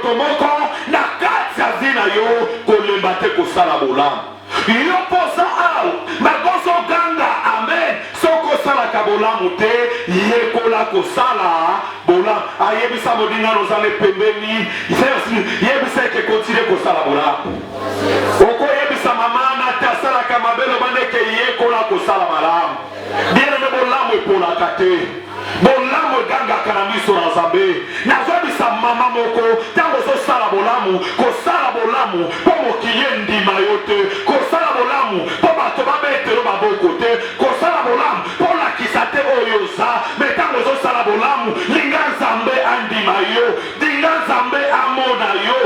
moto moko na kati ya vie na yo, kolemba te kosala bolamu. Yo mpo oza awa makoso oganga amen, soki osalaka bolamu te, yekola kosala bolamu. Ayebisa moninga na oza ne pembeni, yebisa eke continue kosala bolamu. Okoyebisa mama na te asalaka mabe, loba ndeke yekola kosala malamu. Bien-aime, bolamu epolaka te. Bolamu egangaka na miso na Nzambe. Nazoyebisa mama moko, ntango ozosala bolamu, kosala bolamu mpo mokili endima yo te, kosala bolamu mpo bato babetelo maboko te, kosala bolamu mpo olakisa te oyo oza. Me ntango ozosala bolamu, linga Nzambe andima yo, linga Nzambe amona yo.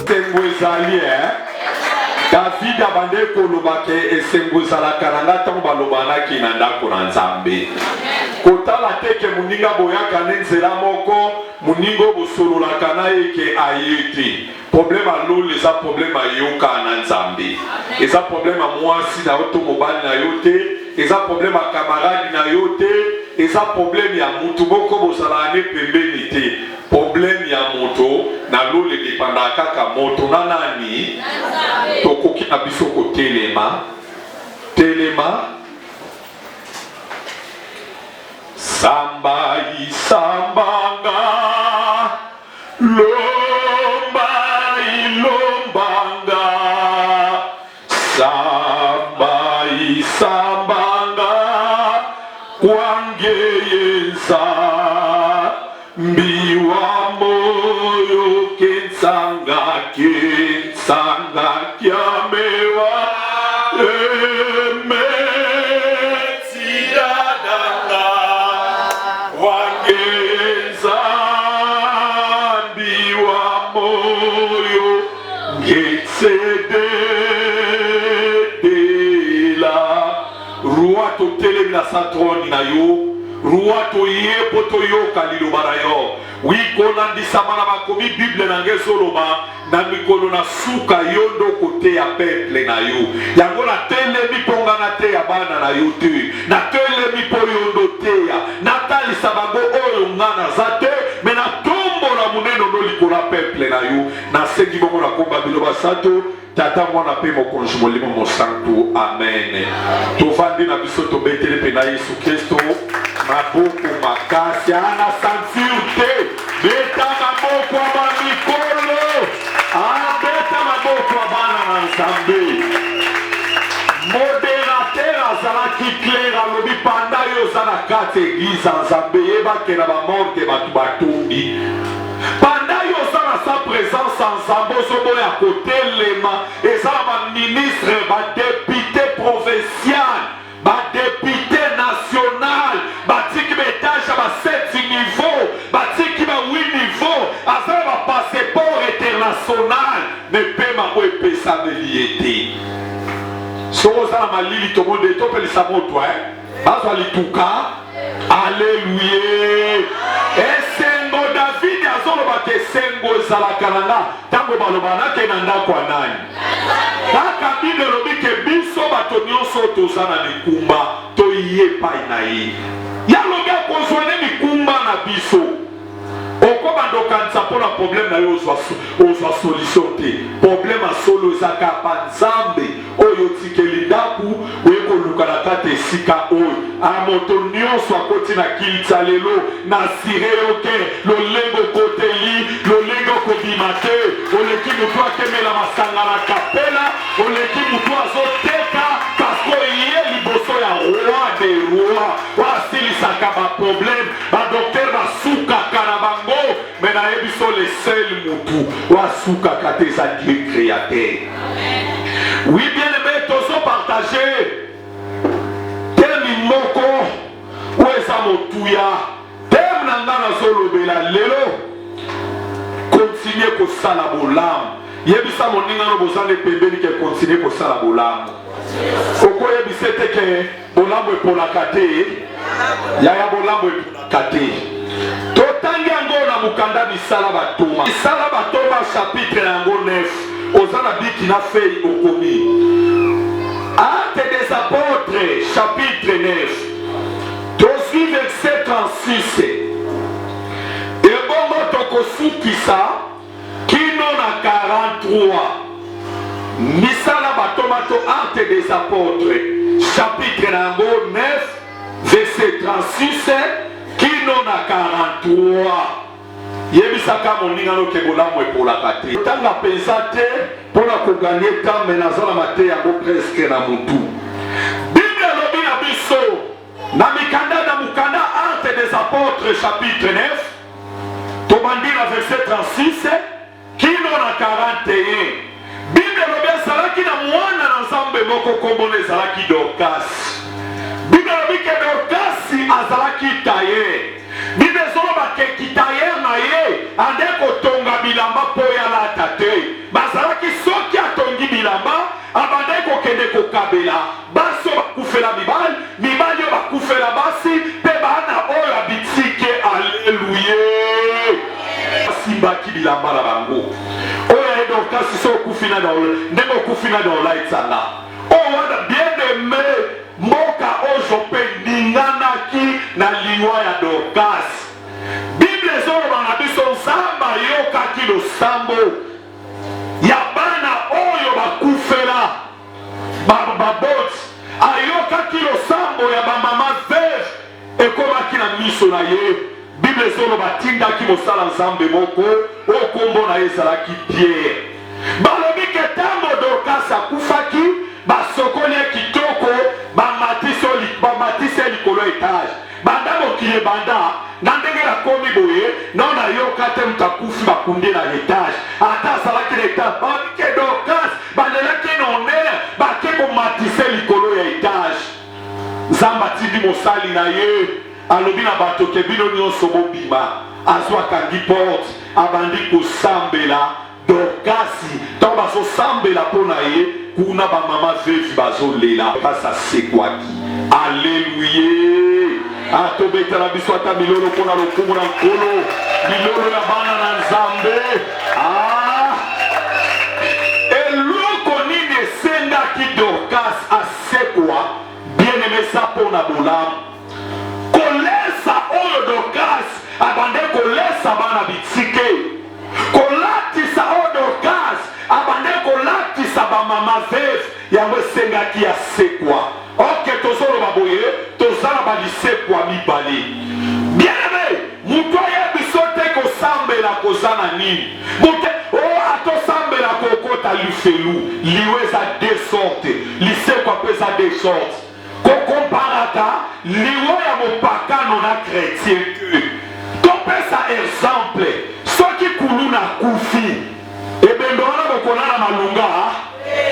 Esengo ezali eh? David abandaki koloba ke esengo ezalaka na ngai ntango balobanaki na ndako na Nzambe. Kotala te ke moninga boyaka ne nzela moko, moninga oyo bosololaka na ye ke aye te. Problème ya lola eza problème ya yoka na Nzambe. Eza problème ya mwasi na yo to mobali na yo te, eza problème ya camarade na yo te, eza problème ya mutu moko bozalaka ne pembeni te. Problème ya moto na lola edependaka kaka moto na nani? Tokoki na biso kotelema telema. Samba isambanga lomba ilombanga samba isambanga kwangeyenza mbiwa moyo kensanga kensanga kyamewa emetidadanga wange Nzambi wa moyo ngetsededela roi totelemi na sa trone na yo roi toye mpo toyoka liloba na yo wi kolandisama na makomi bible na ngai ezoloba Na mikolo na suka yo nde okoteya peuple na yo. Yango natelemi mpo nga nateya bana na yo te. Natelemi mpo yo nde oteya. Natalisa bango oyo nga naza te, mais natombola monene no likolo ya peuple na yo. Nasengi bongo na komba bino basantu, Tata, Mwana mpe Mokonzi Molimo Mosantu. Amen. Tovandi na biso tobeteli mpe na Yesu Kristo maboko makasi. Ana ceinture te. Beta maboko ya ba mikolo. Abeta maboko ya bana na Nzambe. Moderateur azalaki clair, alobi panda yo oza na kati eglise ya Nzambe, yeba ke na ba morgue bato batondi. Panda yo oza na sa presence ya Nzambe, ozoboya kotelema, eza na ba ministre, ba depute provincial, Ba deputes national batiki ba etage ya ba 7 niveau, batiki ba 8 niveau, aza na ba passeport international mais pema oyo epesameli ye te. Soki oza na malili tomonde topelisa moto eh? Bazwa lituka. Aleluye! Esengo David azoloba ke esengo ezalaka na nga ntango baloba nake na ndako ya nani? Kaka Bible elobi ke biso bato nyonso toza na mikumba toye epai na ye. Ye alobi akozwa nde mikumba na biso. Okobanda okanisa mpo na problème na yo ozwa ozwa solution te. Problème ya solo eza kaka pa Nzambe oyo otikeli ndako oye koluka na kati esika oyo. A moto nyonso akoti na kiltsa lelo na asire yo ke lolenge okoteli lolenge okobima te oleki moto akemela masanga na kapela oleki moto azoteka parce oye liboso ya roi de roi oyo asilisaka baproblème badoktere basukaka na bango me nayebi so le seul motu oyo asukaka te eza dieu créateur oui bien aimé tozo partage temi moko oyo eza motuya teme na ngai nazolobela lelo kontinue kosala bolamu yebisa moninga no boza nde pembeni ke kontinue kosala bolamu okoyebisa ete ke bolamu epolaka te yaya bolamu epolaka te totangi yango na mokanda misala batoma misala batoma chapitre na yango 9 oza na biki na fei okomi acte des apôtres chapitre 9 tozwi verset 36 ebongo tokosukisa kino na 43 Misala batoma to Actes des Apôtres chapitre na yango 9 verset 36 kino na 43. Yebisaka moninga no ke bolamu epolaka te. Tanga mpenza te mpo na koganye temps me naza na mateya yango presque na mutu. Bible elobi na biso na mikanda na mokanda Actes des Apôtres chapitre 9 tobandi na verset 36 kino na 41. Bible elobi ezalaki na mwana na Nzambe moko nkombo na ezalaki Dorcas. Bible elobi ke Dorcas azalaki tailleur. Bible ezoloba ke kitailleur na ye ande kotonga bilamba mpo ye alata te. Bazalaki soki atongi bilamba abandaki kokende kokabela basi oyo bakufela mibali, mibali oyo bakufela basi mpe bana oyo ya bitike. Aleluye! Basimbaki bilamba na bango. Oyo ya Dorcas so okufi na ndenge okufi na olaitsanga oyo wana bien aime mboka oyo mpe ninganaki na liwa ya Dorcas. Bible ezoloba na biso Nzambe ayokaki losambo ya bana oyo bakufela baboti, ayokaki losambo ya bamama veuve ekomaki na miso na ye. Bible ezoloba atindaki mosala Nzambe moko oyo nkombo na ye ezalaki Pierre. Balobi ke ntango Dorcas akufaki, basokoli ye kitoko, bamatisi ye likolo ya etage. Banda mokili ebanda, na ndenge nakomi boye, nao nayoka te moto akufi bakundi na etage. Ata azalaki na etage, balobi ke Dorcas balelaki ye na honneur, bake komatisa ye likolo ya etage. Nzambe atindi mosali na ye, alobi na bato ke bino nyonso bobima. Azwa akangi porte, abandi kosambela. Dorcas ntango bazosambela mpo na ye kuna, bamama vevi bazolela. Dorcas asekwaki. Aleluye! Atobetela biso ata milolo mpo na lokumu na Nkolo, milolo ya bana na Nzambe. Ah! Eloko nini esengaki Dorcas asekwa? Bien-aime, eza mpo na bolamu. Kolesa oyo Dorcas abandaki kolesa bana bitike, kolatisa oyo Dorcas abandaki kolatisa bamama veuve, yango esengaki asekwa. Ok, tozoloba boye, toza na balisekwa mibale. Bien-aime, moto ayebi biso te kosambela koza na nini. Moto oh, atosambela kokota lifelu. Liwa eza deux sortes, lisekwa mpe eza deux sortes. Kokomparaka liwa ya mopakano na chretien te. Topesa exemple, soki kuluna akufi, ebembe wana bokolala malunga,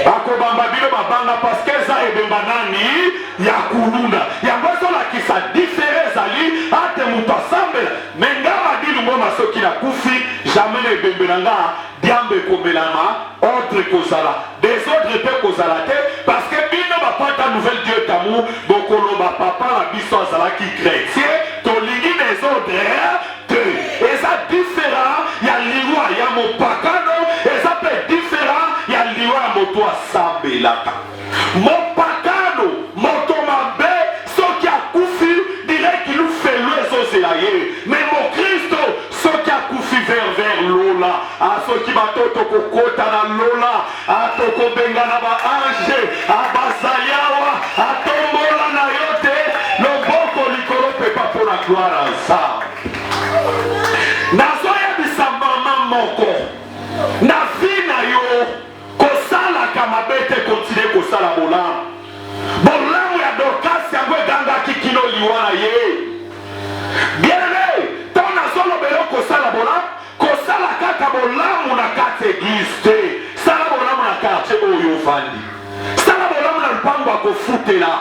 bakobamba bino mabanga parce que eza ebemba nani ya kuluna. Yango ezolakisa difere ezali ate moto asambela me nga madilu ngoma soki nakufi jamais na ebembe na nga diamba ekomelama ordre ekozala desordre mpe ekozala te parce que bino bapata nouvelle Dieu d'amour bokoloba papa na biso azalaki chretien tolingi desordre te. Eza different ya liwa ya mopakano, eza mpe different ya liwa ya moto asambelaka. Mopakano, moto mabe, soki akufi direct lufu. tokokota na lola, atokobengana ba ange abazali awa, atombola na yo te loboko likolo pepa mpo na gloire ya Nzambe. Nazoyebisa mama moko na vie na yo, kosalaka mabe te, continue kosala bolamu. Bolamu ya Dorcas yango egangaki kino liwa na ye. Bien-aime, ntango nazolobela yo kosala bolamu, kosala kaka bolamu na kati ya eglise te. Sala bolamu na quartier oyo ovandi, sala bolamu na lupango ya kofutela,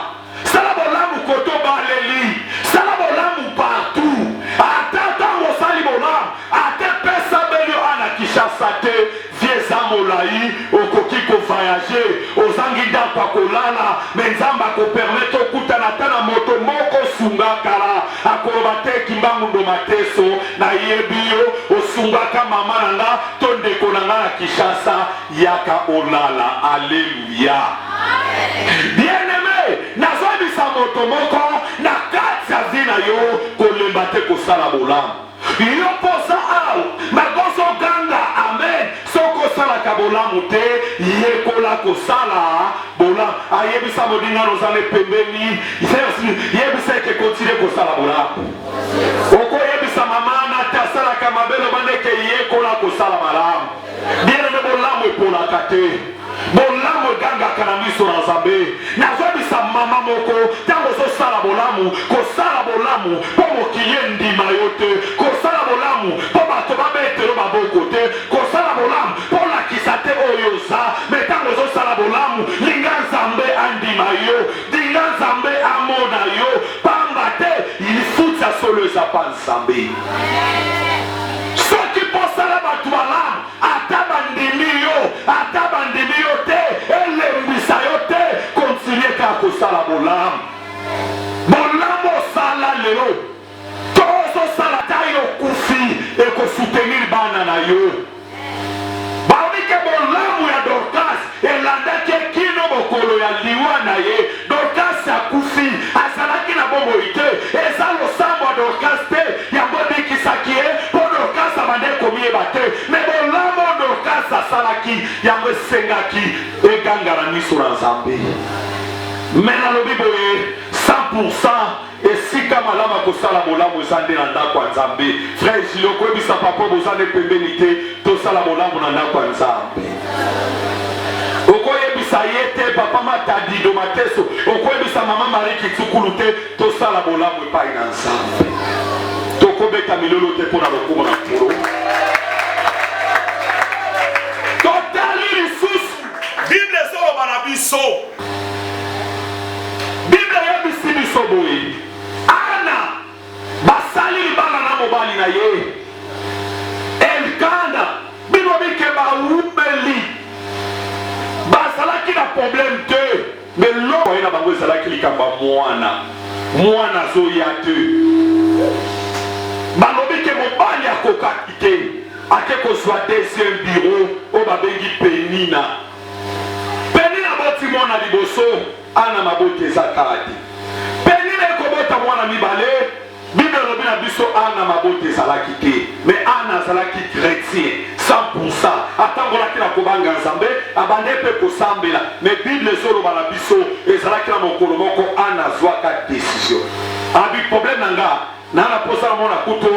sala bolamu koto baleli, sala bolamu partout. Ata ntango osali bolamu, ata epesa beli yo ana Kinshasa te, vie eza molai, okoki ko voyager, ozangi ndako ya kolala, mais Nzambe ako permettre okutana ata na moto moko osunga kala, akoloba te Kimbangu Ndoma Teso, nayebi yo, osungaka mama na nga to ndeko na nga na Kinshasa, yaka olala. Alleluia. Bien-aime, nazoyebisa moto moko na kati ya vie na yo, kolemba te kosala bolamu. Yo mpo oza awa nakozo ganga amen. Soki osalaka bolamu te, yekola kosala bolamu. Ayebisa moninga na oza ne pembeni, yebisa eke continue kosala bolamu. Okoyebisa mama na te asalaka mabe, loba ndeke yekola kosala malamu. Bien-aime, bolamu epolaka te. Bolamu egangaka na miso na Nzambe. Nazoyebisa mama moko, ntango ozosala bolamu, kosala bolamu mpo mokili endima yo te, kosala bolamu mpo bato babetelo maboko te, kosala bolamu mpo olakisa te oyo oza. Me ntango ozosala bolamu, linga Nzambe andima yo, linga Nzambe amona yo, pamba te lifuti ya solo eza pa Nzambe. Soki mposala bato malamu, ata bandimi yo, ata bandimi yo te, elembisa yo te, continue kaka kosala bolamu. Bolamu osala lelo to ozosala ata yo okufi, ekosoutenir bana na yo. Balobi ke bolamu ya Dorcas elandaki ye kino mokolo ya liwa na ye. Dorcas akufi, azalaki na bomoi te. Eza losambo ya Dorcas te yango ebikisaki ye, mpo Dorcas abandaki komiyeba te. Me bolamu oyo Dorcas asalaki yango esengaki eganga na miso na Nzambe. Me nalobi boye, 100% Esika malamu ya kosala bolamu eza nde na ndako ya Nzambe. Frère Julio, okoyebisa papa boza nde pembeni te, tosala bolamu na ndako ya Nzambe. Okoyebisa ye te papa Matadi Domateso, okoyebisa mama Marie Kitsukulu te, tosala bolamu epai na Nzambe. Tokobeta milolo te mpo na lokumu na Nkolo. Totali lisusu Bible ezoloba na biso. Biblia eyebisi biso boye, Ana basali libala na mobali na ye Elkana, bino bike bawumeli, bazalaki na problème te, me loko ye na bango ezalaki likambo ya mwana, mwana azoya te. Balobi ke mobali akokaki te, ake kozwa deuxième bureau oyo babengi Penina. Penina aboti mwana liboso, Ana maboti eza kaka te. Penina ekobota mwana mibale, Bible elobi na biso Ana maboti ezalaki te. Mais Ana azalaki chretien 100%, atambolaki na kobanga Nzambe, abandaki mpe kosambela. Mais Bible ezoloba na biso ezalaki na mokolo moko Ana azwaka decision. Abi problème na nga, na na posa na mona kutu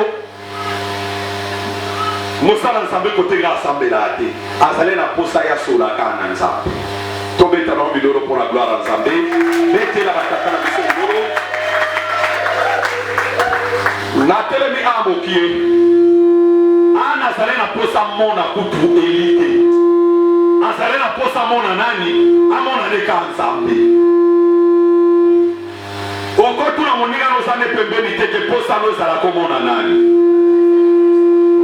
mosala nzambe kote nga asambelaka te, azali na posa ya solaka na Nzambe. Tobeta bango bilolo mpo na gloire ya Nzambe. Betela batata na biso bilolo. Natelemi a mokie, Ana azali na posa mona kutu Eli te, azali na posa mona nani? Amona nde ka Nzambe. Okotuna moninga no oza nde pembeni te ke posa no ezala komona nani?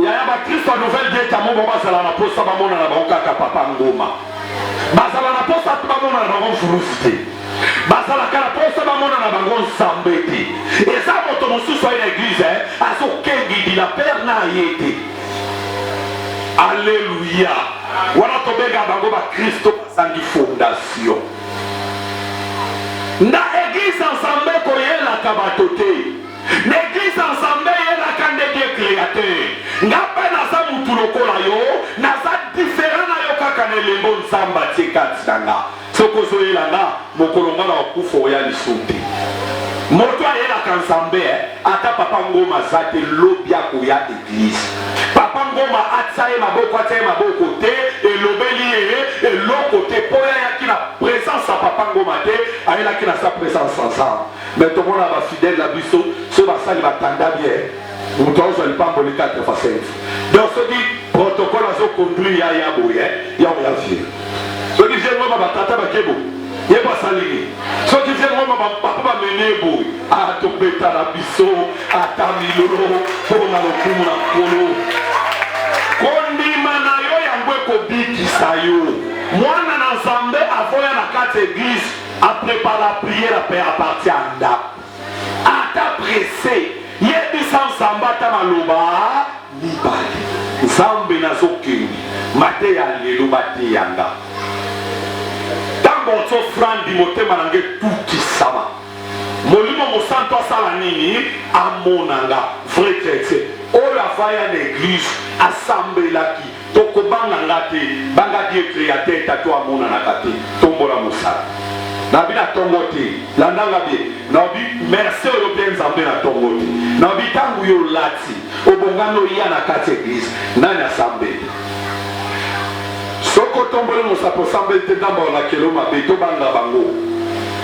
Yaya, bakristo ya Nouvelle Dieu Kamobo bazala na posa bamona na bango kaka papa Ngoma. Bazala na posa bamona na bango mfulusi te. Bazalaka na posa bamona na bango Nzambe te. Eza moto mosusu aye na eglise eh, azokengidila père na ye te. Alleluia. Wana tobenga bango bakristo bazangi fondation. Na eglise ya Nzambe koyelaka bato te. Na eglise ya Nzambe eyelaka nde Dieu createur. Nga mpe naza mutu lokola yo, naza different. kaka na elembo Nzambe atie kati na nga. Soki ozoyela nga, mokolo nga na kokufa oya lisusu te. Moto ayelaka Nzambe eh, ata papa Ngoma aza te, lobi akoya eglise. Papa Ngoma atia ye maboko, atia ye maboko te, elobeli ye eloko te, po ye ayaki na presence ya papa Ngoma te, ayelaki na sa presence ya Nzambe. Mais tomona ba fidèle na biso, soki basali batanda bien, moto azwa lipamboli 4 fois 5. Donc soki protocole azo conduire ya ya boye, ya oya vieux. Soki vieux Ngoma ba tata ba kebo, ye basali nini? Soki vieux Ngoma ba papa ba mene boye, ah tobeta na biso ata milolo mpo na lokumu na Nkolo. Kondima na yo yango ekobikisa yo. Mwana na Nzambe avoya na kati ya eglise, a prepara prière pe a partir ya ndako. Ata presse, yebisa Nzambe ata maloba mibale. Nzambe nazokende mateya lelo bateya nga. Ntango otso frandi motema na nga etukisama. Molimo Mosantu asala nini? Amona nga vrai chretien oyo avaya na eglise asambelaki. Tokobanga nga te, banga Dieu createur tatu amonanaka te. Tombola mosala. Nabi na tongo te, landa nga bien. Nabi merci oyo pe Nzambe na tongo te. Nabi tangu yo olati, obongami oya na kati eglise, nani asambeli? Soki otomboli mosapi osambeli te, Nzambe akolakela yo mabe. Tobanga bango.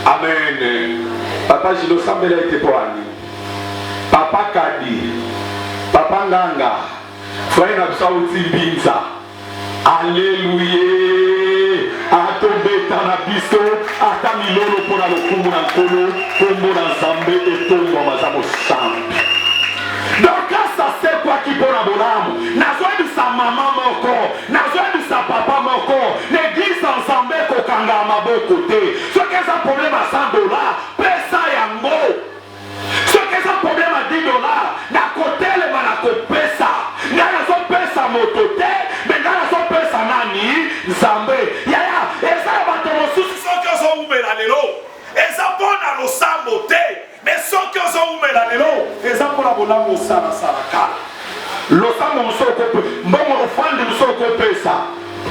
Amen. Papa Gilles osambela ye te mpo ani? Papa Kadi, Papa Nganga, Frère na biso awuti Mbinza. Aleluye! Atobeta na biso ata milolo mpo na lokumu na Nkolo, nkombo na Nzambe etombwama, aza mosantu. Dorcas asekwaki mpo na bolamu. Nazoyebisa mama moko, nazoyebisa papa moko, na eglise ya Nzambe kokanga maboko te. Soki eza problème ya 100 dollars, pesa yango. Soki eza problème ya 10 dollars, nakotelema nakopesa. Ngai nazopesa moto te, me ngai nazopesa nani? Nzambe. Yaya, eza na bato mosusu soki ozowumela lelo eza mpo na losambo te, me soki ozowumela lelo eza mpo na bolamu osalasala kala. Losambo mosusu okope, mbongo ofandi mosusu okopesa,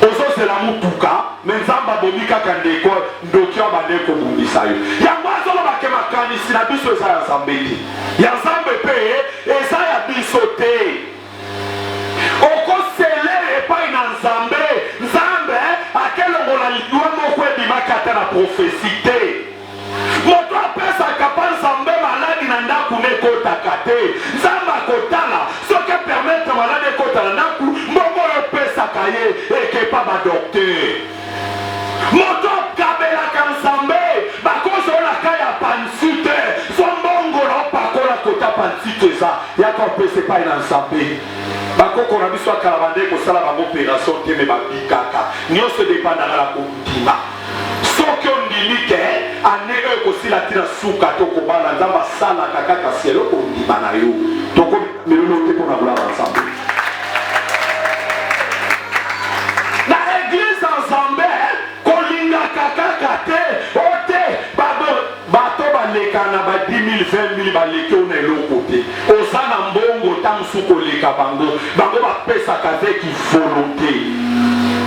ozozela motuka me Nzambe abomi kaka ndeko ndoki oyo abandaki kobundisa yo. Yango azoloba ke makanisi na biso eza ya Nzambe te, ya Nzambe mpe eza ya biso te. Okosele epai na Nzambe, Nzambe akelongola liwa moko ebimaki ata na profesi te. Moto apesaka pa Nzambe maladi na ndaku ne ekotaka te. Nzambe akotala soki apermettre maladi ekota na ndaku, mbongo oyo opesaka ye ekepa ba docteur. Moto akabelaka Nzambe bakozwa na ka ya pansite, zwa mbongo na opakola kota pansite eza yaka opesa epai na Nzambe. Bakoko na biso ya kala bandeki kosala bango operation te me babikaka. Nyonso edepandaka na kondima. Soki ondimi ke annee oyo ekosila ti na suka te okobala, Nzambe asalaka kaka selo kondima na yo. Tokobeta milolo te mpo na gloire ya Nzambe. Na eglise ya Nzambe kolingaka kaka te o te bato baleka na ba 10 000 20 000 baleki oyo na eloko te. Oza na mbongo ta mosusu koleka bango, bango bapesaka avec volonte.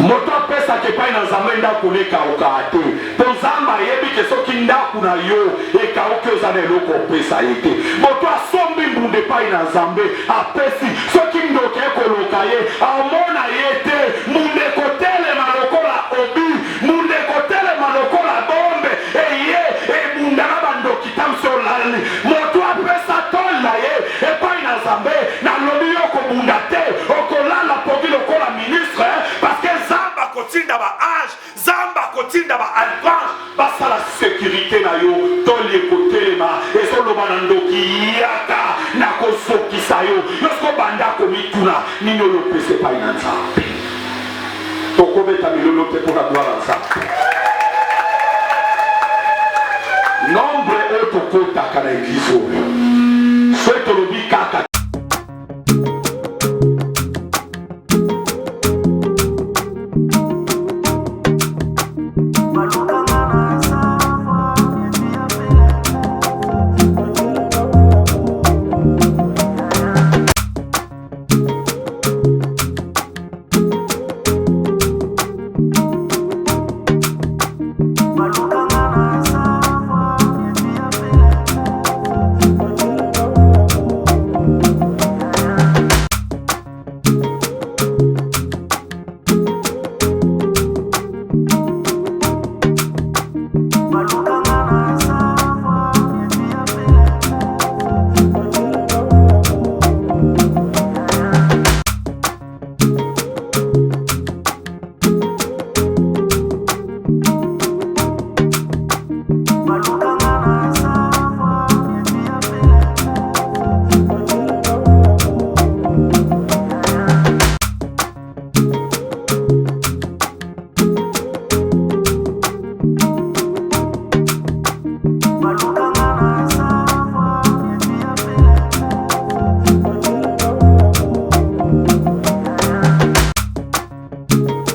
Moto apesaka epai na Nzambe ndako na ekaukaa te, mpo Nzambe ayebi ke soki ndako na yo ekauki oza na eloko opesa ye te. Moto asombi mbunda epai na Nzambe apesi, soki ndoki ekoloka ye amona ye te, mbunda ekotelema lokola obi, mbunda ekotelema lokola bombe eye ebunda na bandoki ta mosusu olali. Moto apesa tole na ye epai na Nzambe, nalobi yo okobunda te, okolala pongi lokola ministre, parce que Nzambe akotinda ba ange, Nzambe akotinda ba archange basala securite na yo. Toli ekotelema, ezoloba na ndoki, yaka nakozokisa yo. Yo siko banda komituna nini oyo opesa epai na Nzambe. Tokobeta milolo te mpo na gloire ya Nzambe. Nombre oyo tokotaka na eglise oyo.